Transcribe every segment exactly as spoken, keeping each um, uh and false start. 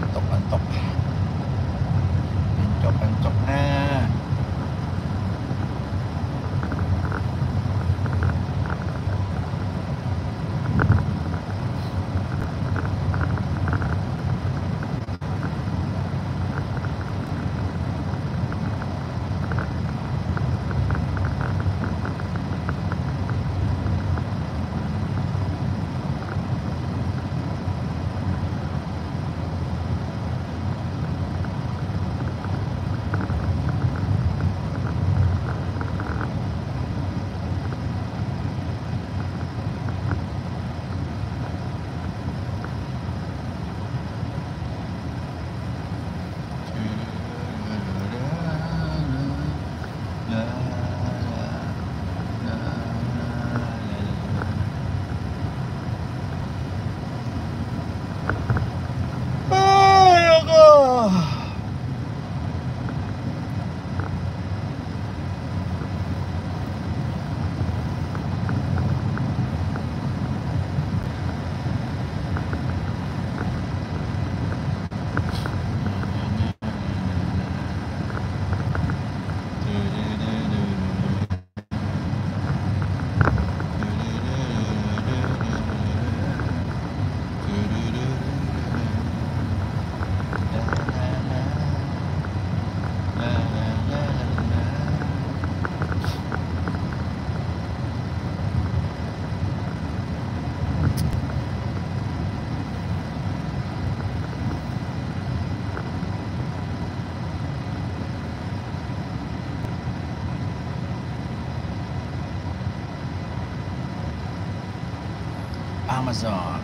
Antok, antok. Antok, antok na. Ay, nako! Amazon.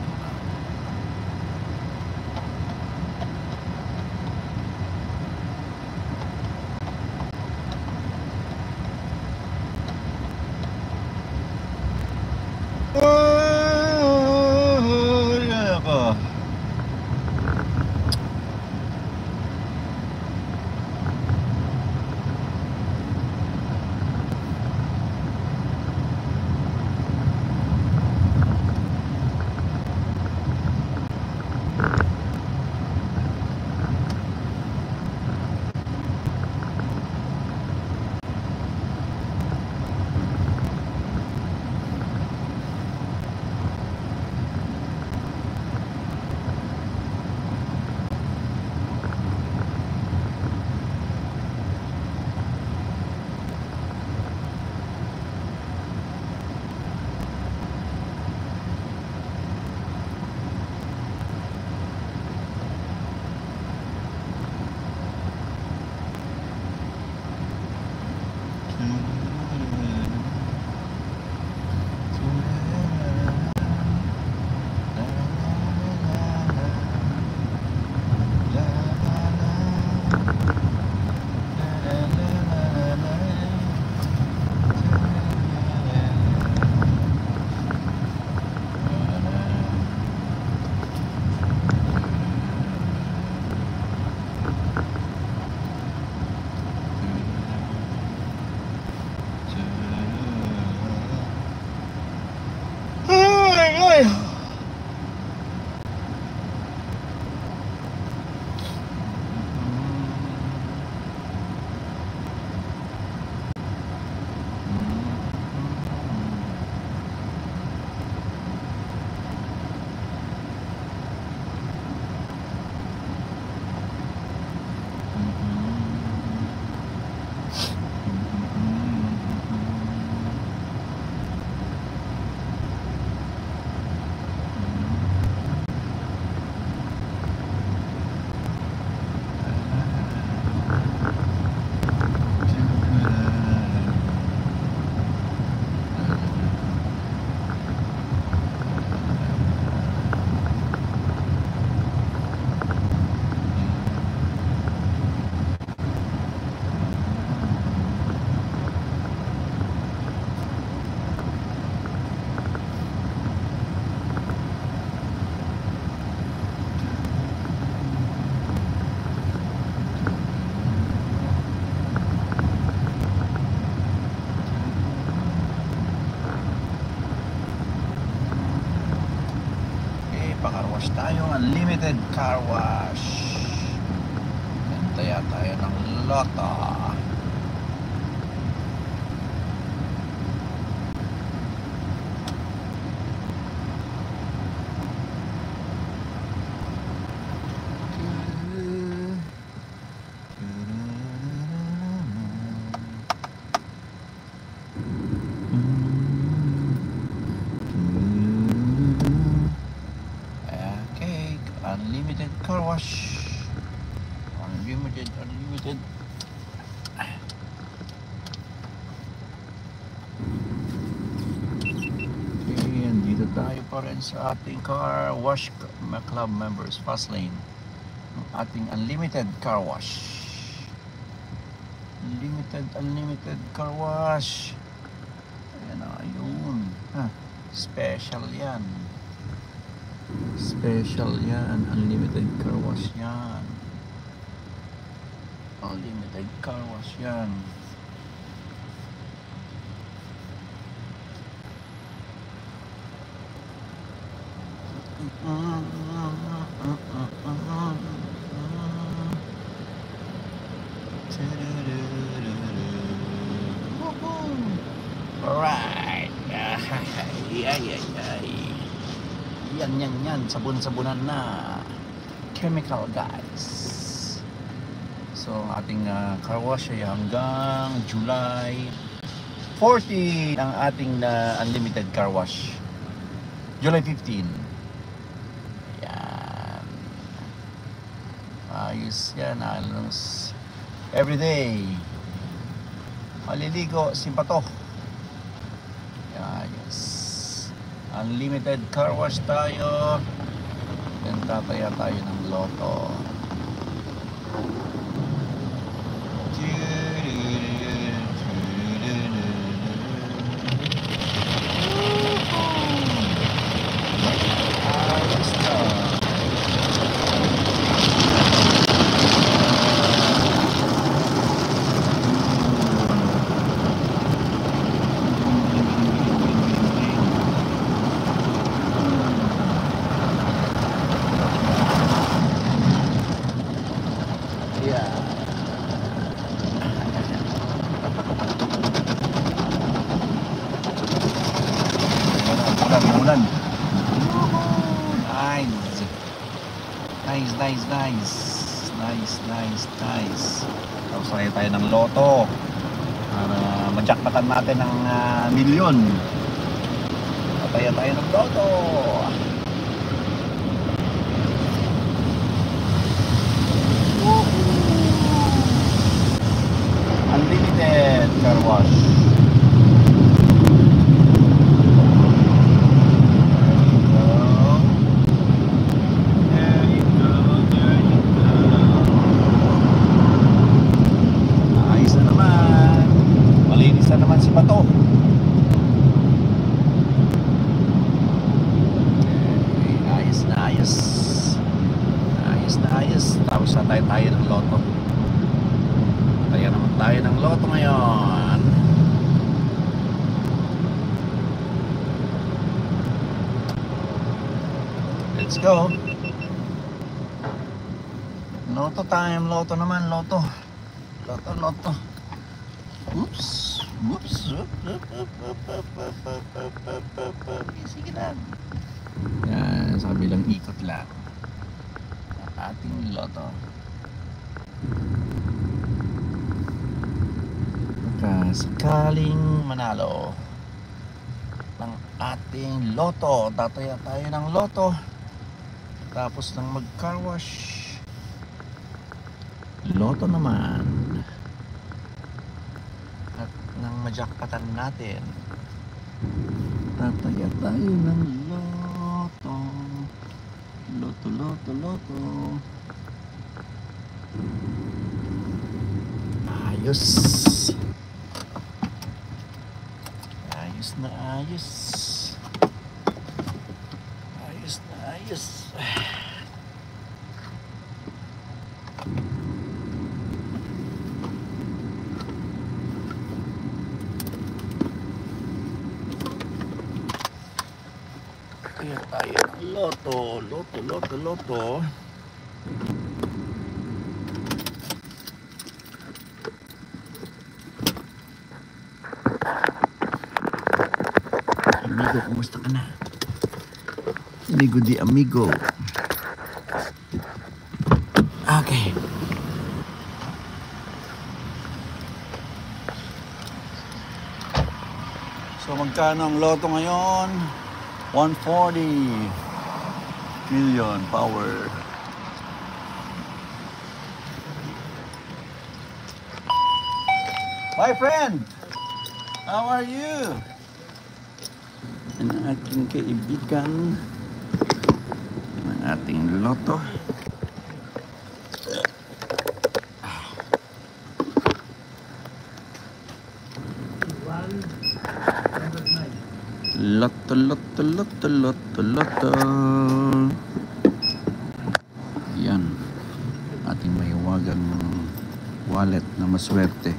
Ay, ay. Tayo, unlimited car wash. Yan, taya tayo ng Lotto. Okay, unlimited car wash. Unlimited, unlimited. Okay, andito tayo pa rin sa ating car wash club members, fast lane. Ang ating unlimited car wash. Unlimited, unlimited car wash. Ayan na, ayun. Ah, special yan. Special yan. Unlimited car wash yan. Unlimited car wash yan. Alright. Ay, ay, ay. Yan, yan, yan. Sabon-sabunan na. Chemical, guys. So, ang ating, ah, car wash ay hanggang July fourteen ang ating na unlimited car wash. July fifteen. Yan. Ayos yan, halos everyday. Maliligo si Bato. Ayos. Unlimited car wash tayo. Then tataya tayo ng Lotto. Yeah. Ulan, ulan. Nice. Nice, nice, nice. Nice, nice, nice. Tapos tayo tayo ng Lotto. Para majakpatan natin ang, ah, milyon. Pataya tayo ng Lotto. Unlimited car wash. There you go. There you go. There you go. Ayos na naman. Malinis na naman si Bato. Okay, ayos na ayos. Ayos na ayos. Tapos na tayo, tayo ng Lotto. Kaya naman tayo ng Lotto ngayon. Let's go. Lotto time, Lotto naman, Lotto. Lotto, Lotto. Oops. Oops. Up, up, up. Sige lang. Yan, sa kabilang ikot lang. Ang ating Lotto. Baka sakaling manalo ng ating Lotto. Tataya tayo ng Lotto. Tapos ng mag-car wash, Lotto naman. At nang majakpatan natin, tataya tayo ng Lotto. Lotto, Lotto, Lotto. Ayos. Ayos na ayos. Ayos na ayos. Kaya Tayo ng loto, loto, loto, loto. Amigo, kumusta ka na? Amigo di amigo. Okay. So, magkano ang loto ngayon? One forty million power. My friend, how are you? Ang aking kaibigan, ang ating loto. Loto, loto, loto, loto, loto. Yan. Ating mahiwagang wallet na maswerte.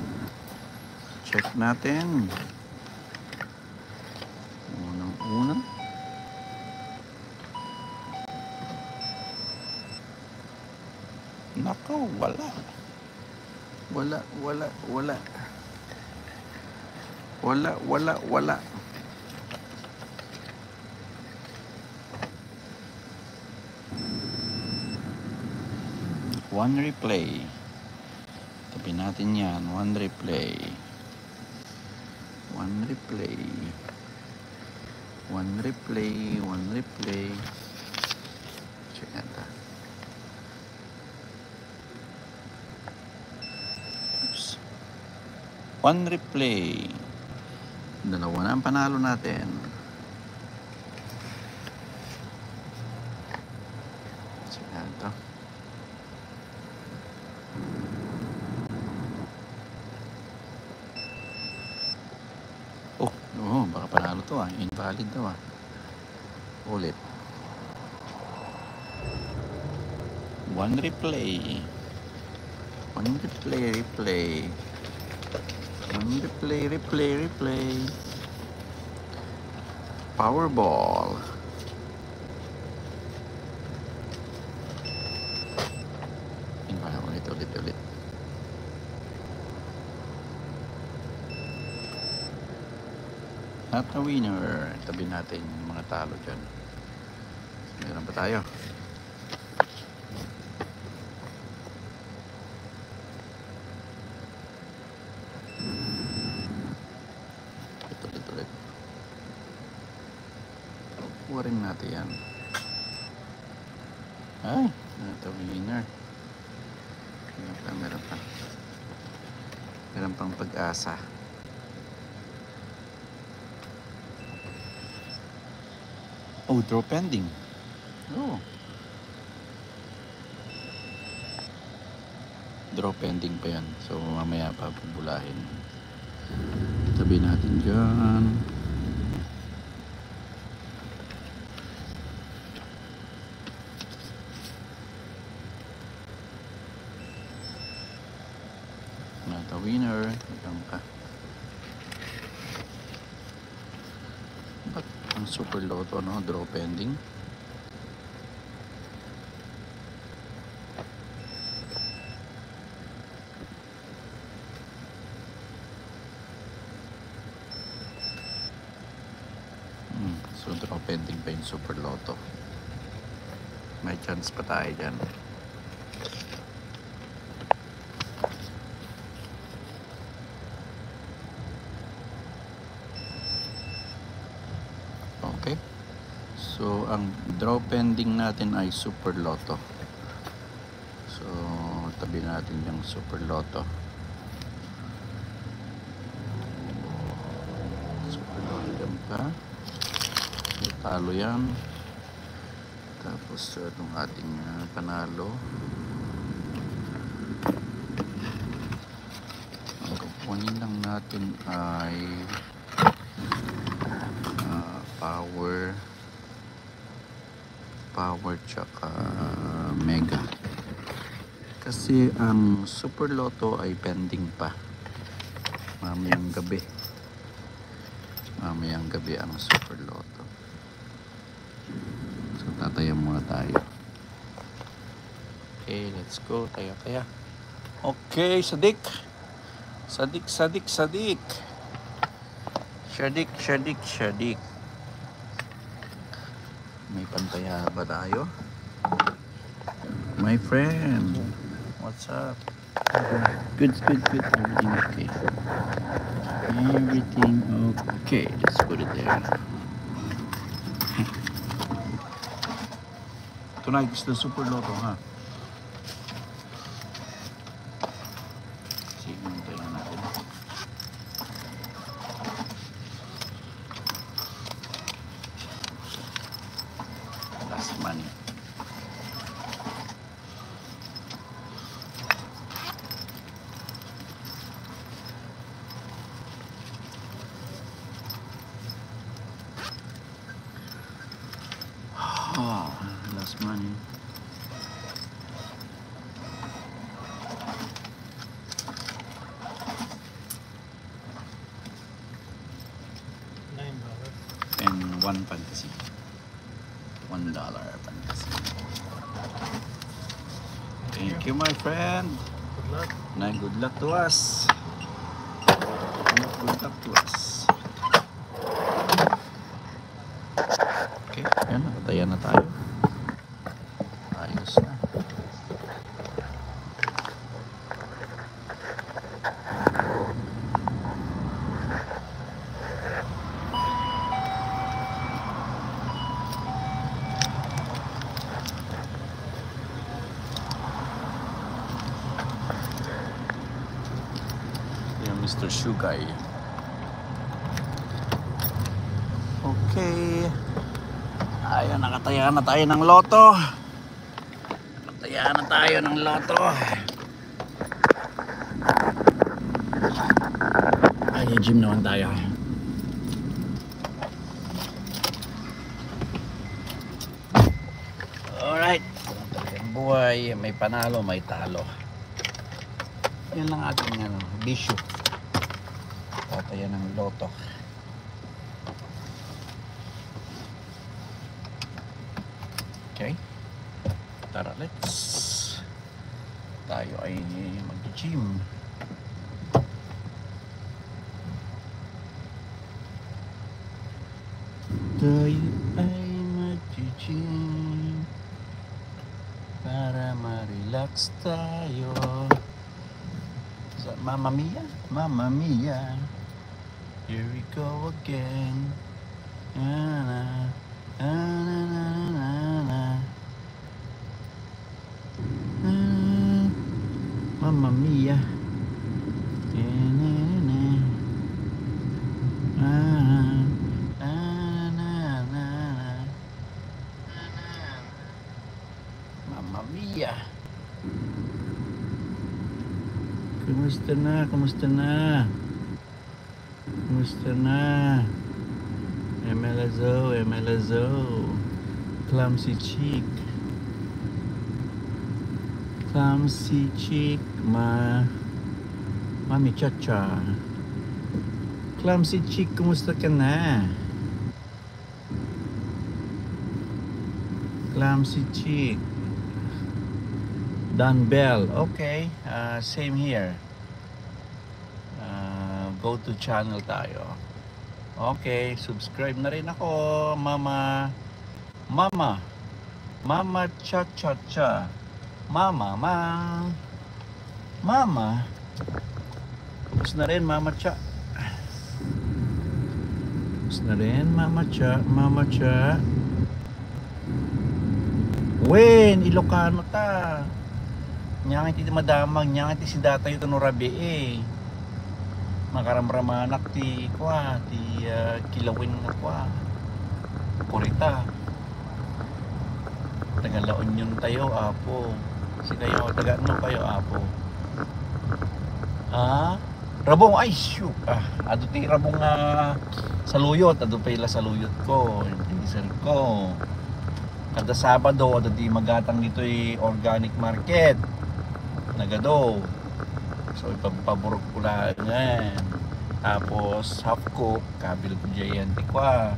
Check natin. Unang-una. Nako, wala. Wala, wala, wala. Wala, wala, wala. One replay. Tabi natin yan. One replay. One replay. One replay. One replay. Check natin. Oops. One replay. Dalawa na ang panalo natin. Sige, ito. Oh, oh, baka panalo to, ah. Invalid to, ah. Ulit. One replay. One replay, replay. One replay, replay, replay. Powerball. Yun pala, ulit, ulit, ulit. Not a winner. Tabi natin yung mga talo dyan. Meron pa tayo. Ito, ito, ito. Kukuharin natin yan. Ay, not a winner. Meron pa, meron pa. Meron pang pag-asa. Oh, draw pending. Oh. Draw pending pa yan. So, mamaya pa bubulahin. Tabi natin dyan. Not a winner. Meron pa. Ba't ang Super Lotto, no? Draw pending. Hmm, so draw pending pa yung Super Lotto. May chance pa tayo dyan. Okay. So, ang draw pending natin ay Super Lotto. So, tabi natin yung Super Lotto. Super Lotto dyan pa. May talo yan. Tapos, itong ating, ah, panalo. Ang kukunin lang natin ay, ah, power, power tsaka mega. Kasi ang Super Lotto ay pending pa. Mamayang gabi. Mamayang gabi ang Super Lotto. So, tataya muna tayo. Okay, let's go. Taya, taya. Okay, sadik. Sadik, sadik, sadik. Sadik, sadik, sadik. May pantaya ba tayo? My friend, what's up? Good, good, good. Everything okay. Everything okay. Let's put it there. Tonight is the Super Lotto, ha? Sige, hintayin natin. Last money. Ah, last money. Nine dollars. And one fantasy. One dollar fantasy. Thank you, my friend. Good luck. Na, good luck to us. Good luck, good luck to us. Okay, yan, nakatayan na tayo. Ayos na. Yan, Mister Shugay. Okay. Ayan, nakataya na tayo ng lotto. Nakataya na tayo ng lotto. Ay, gym naman tayo. Alright. Ganun talaga ang buhay. May panalo, may talo. Yan ang ating, ano, bisyo. Tataya ng lotto. Okay. Tara, let's. Tayo ay mag-gym. Tayo ay mag-gym para ma-relax tayo. Sa Mamma Mia, Mamma Mia. Here we go again. Na, na, na, na, na, na, na. Ah, Mamma Mia. Na, na, na, na. Ah, na, na, na, na. Mamma Mia. Kumusta na? Kumusta na? Kumusta na? M L Azo, M L Azo. Clumsy Chick. Clumsy Chick, ma-, Mami Chacha. Clumsy Chick, kumusta ka na? Clumsy Chick. Dan Bell. Okay, ah, same here. Ah, go to channel tayo. Okay, subscribe na rin ako, Mama. Mama. Mama Cha Cha Cha. Mama, ma. Mama. Tapos na rin, Mama Cha. Tapos na rin, Mama Cha, Mama Cha. Wen, Ilocano ta. Nya nga iti madamag, nya nga iti sidatayo iti no rabii. Makaramramanak ti, kua, ti, ah, kilawin nga, kua, kurita. Taga La Union tayo, Apo. Sikayo, taga ano kayo, Apo? Ha? Rabong, ay, shoot. Ah, adu ti Rabong nga saluyot, adu pay la saluyot ko, yung freezer ko. Kada Sabado, adu ti magatang ditoy organic market. Nagado. So, ipapaburok ko lang yan. Tapos, half cook, kabil ko dyan, tikwa.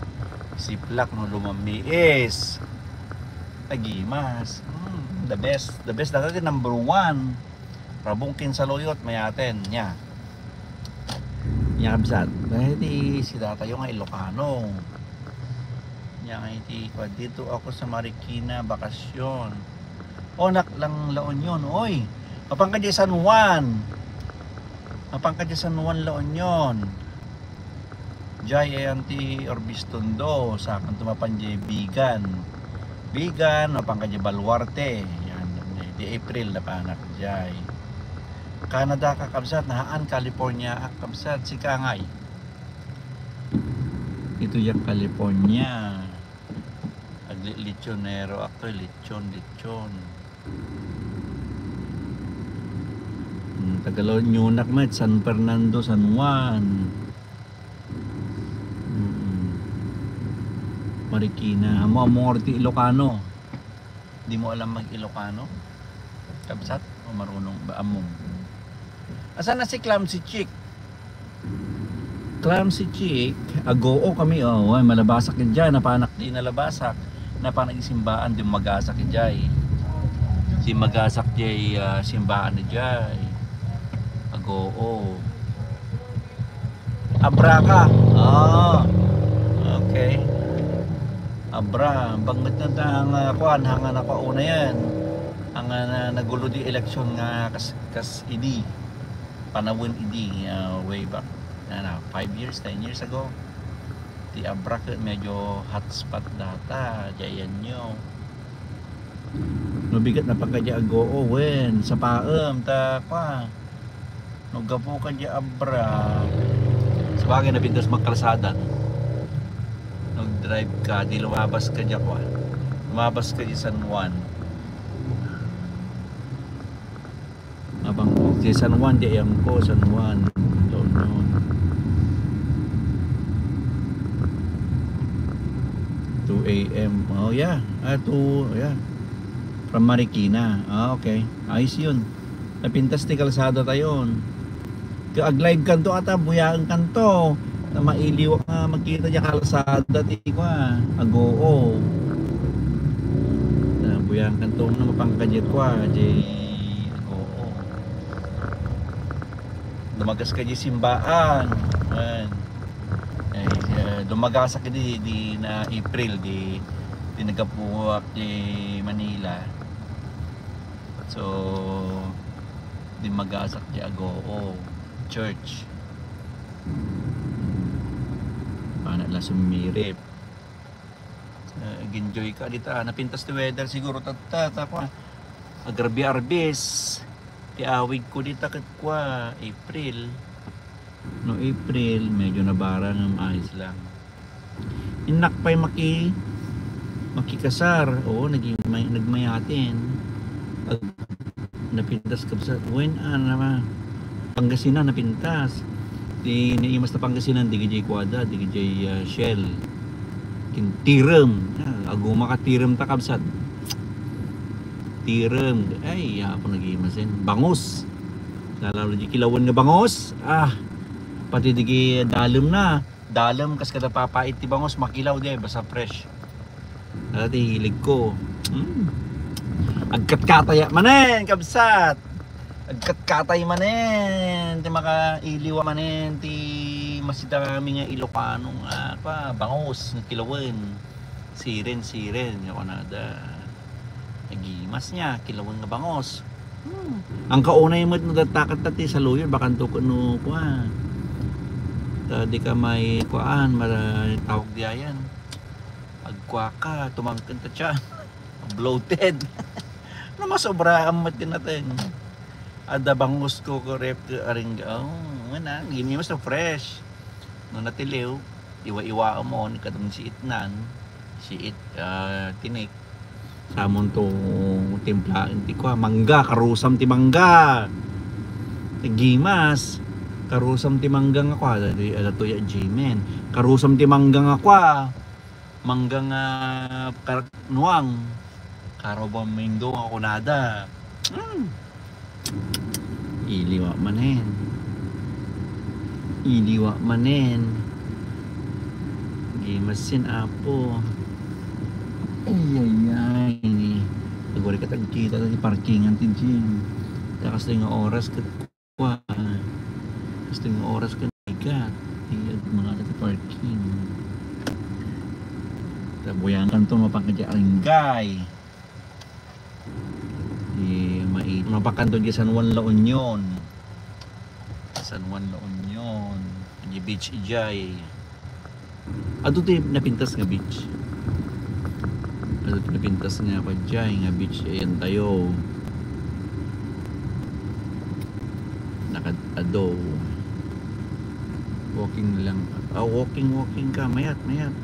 Siplak no lumamiis. Agimas. Mm, the best. The best dati number one. Rabong ken saluyot, mayaten. Nya. Nya, kabsat. Dahil di si datayo nga Ilocano. Nya, iti, dito ako sa Marikina, bakasyon. Onak lang La Union, oy. Mapan ka di San Juan. Mapan ka di San Juan, La Union. Jay, ayan ti Orbiston do, sakan tumapan jay Bigan. Bigan, mapan ka di Baluarte. Yan, di April, napanak jay. Canada ka, kabsat, nahaan California, ah, kabsat, si Kangay. Ito yung California. Agli-, lechonero ako, lechon, lechon. Hmm, taga La Union ak met, San Fernando, San Juan. Mm. Marikina. Amo, amo ti Ilocano. Di mo alam mag-Ilocano? Kabsat? O marunong ba? Among. Asa na si Clumsy Chick? Clumsy Chick, aguo kami, oh. Ay, malabasak idiay, napanak di nalabasak. Napanak isimbaan, di magasak idiay. Di magasak jay, ah, simbaan idiay. Aguo. Abra ka. Ah. Okay. Abra, bangmet na ta ang, ah, kuan, hanga na kuan yan. Ang, ah, na, nagulo di eleksyon nga kas, kas idi. Panawen idi, ah, way back, ano, five years, ten years ago. Ti Abra ket medyo hotspot data, diayan nyo. No bigat na pagkadi aguo, wen, sapaem, ta, kwa. No gapu ka di Abra, sabagay, napintas magkalsada, no? Nag-drive ka, di lumabas ka di, kwa. Lumabas ka di San Juan. Abang, si San Juan, di ayam ko, San Juan. Don't know. Two A M. Oh, yeah. Ah, two, yeah. From Marikina. Ah, okay. Ayos yun. Napintas ti kalsada tayon. Kaya ag-live kanto ata, buyaen kanto. Na mailiw nga magkita diay kalsada ti kwa, aguo. Na buyaen kanto nga mapangkadiet kwa, di aguo. Dumagas ka di simbaan. Ayan. Eh, eh, dumagasak di, di na April, di, di nagapuak di Manila. So, di magasak di aguo. Church. Paano la sumirip? Eh, ag-enjoy ka dita. Napintas ti weather siguro tatta, ta, kwa. Agarbi-arbis. Ti awig ko dita ket kwa, April. No April, medyo nabarang, ayos lang. Innak pay maki-, makikasar. Oo, naging may-, nagmayaten. Ag-, napintas kabsat. Wen, ah, na, Pangasinan, napintas. Ti naimas ta Pangasinan, di gijay kuada, di gijay, ah, Shell. Kin-, tirem. Ah, aguma ka tirem ta kabsat. Tirem. Ay, ako nagimasin. Bangus. Lalo di kilawan nga bangus. Ah, pati di ki-, dalem na. Dalem kas kada papait ti bangus, makilaw di, basta fresh. Ala ti hilig ko. Hmm. Agkatkataya manen, kabsat. Agkatkatay manen ti makailiwa manen ti masidami nga Ilocano nga pa, bangus nga kilawen. Siren, siren, nga kunada. Nagimas niya, kilawen nga bangus. Hmm. Ang kaunay met no dattakat ti saluyot, bakanto no kua. Ta di ka may kuan, mara-, tawag di ayan. Agkua ka, tumangken ta tiyan. Bloated. No, masobraan met din natin. Ada bangus ko ko ref ko aring, oh, wala, gini mas fresh. No natiliw, iwa-iwa mo, ni kadam si itnan, si it, ah, tinik. Samon to timplaen ti kua, mangga, karusam ti mangga. Ti gimas, karusam ti mangga nga kua, dati, ada to ya Jimen. Karusam ti mangga nga kua, mangga nga karaknuang. Karubang minggo nga kunada. Hmm. Iliwa manen. Iliwa manen. Masin, Apo. Ay, ay, ay. Agwari ka tagkita ti parkingan ti Jing. Ta kastoy nga oras ket kua. Kastoy nga oras ket igat. Ti ag-, mga ti parking. Tabuyan kanto mapakadya ringgay. Di mai-, mapakanto di San Juan La Union. San Juan La Union. Di beach ijay. Adu ti napintas nga beach. Adu ti napintas nga pajay nga beach ayan tayo. Nakad-ado. Walking lang. Ah, walking, walking ka. Mayat, mayat.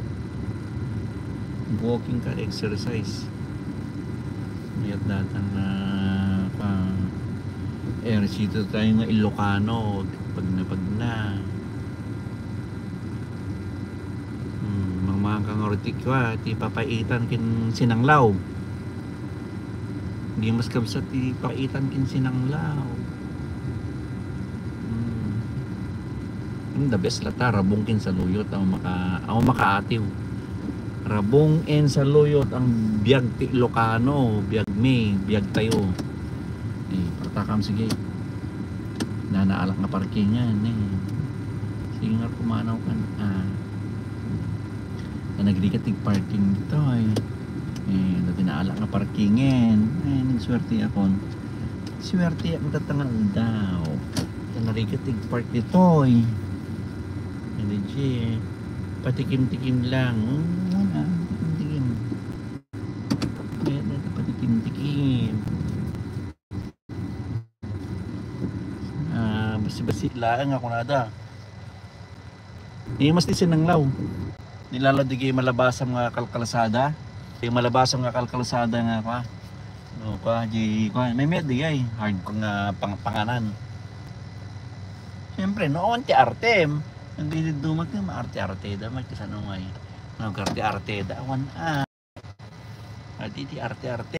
Walking ka, exercise. Mayat datang na pa. Eh, sito tayo nga Ilocano. Pag na, pag na. Hmm, mangmangka nga roti ko, ah, ti papaitan ken sinanglaw. Di mas kabsat ti papaitan ken sinanglaw. Hmm. Hmm, the best lata, rabong ken saluyot, ang maka-, ang makaatiw. Rabong and saluyot ang biag ti Ilocano, biag mi, biag tayo. Eh, partakam, sige. Nanaalak nga parkingan, eh. Sige nga, pumanaw ka na. Ah. Na nagrigat ti parking dito, eh. Eh, dati naalak nga parkingen. Eh, nagswerte ako. Swerte ako tatangal daw. Na nagrigat ti park dito, eh. Energy, eh. Patikim-tikim lang. Oh, wala. Patikim-tikim. Kaya dito, patikim-tikim. Ah, basi-basi laeng ako nada. Imas ti sinanglaw. Nilala di kay malabasam nga kalkalsada. Di malabasam nga kalkalsada nga kwa. No, kwa, di kwa. May met di kay hard ko nga pang-, panganan. Siyempre, noon ti artem. Ang gilid dumat nga maarte-arte da, magkasano ngay. Nagarte-arte da, awan, ah. Adi ti arte-arte.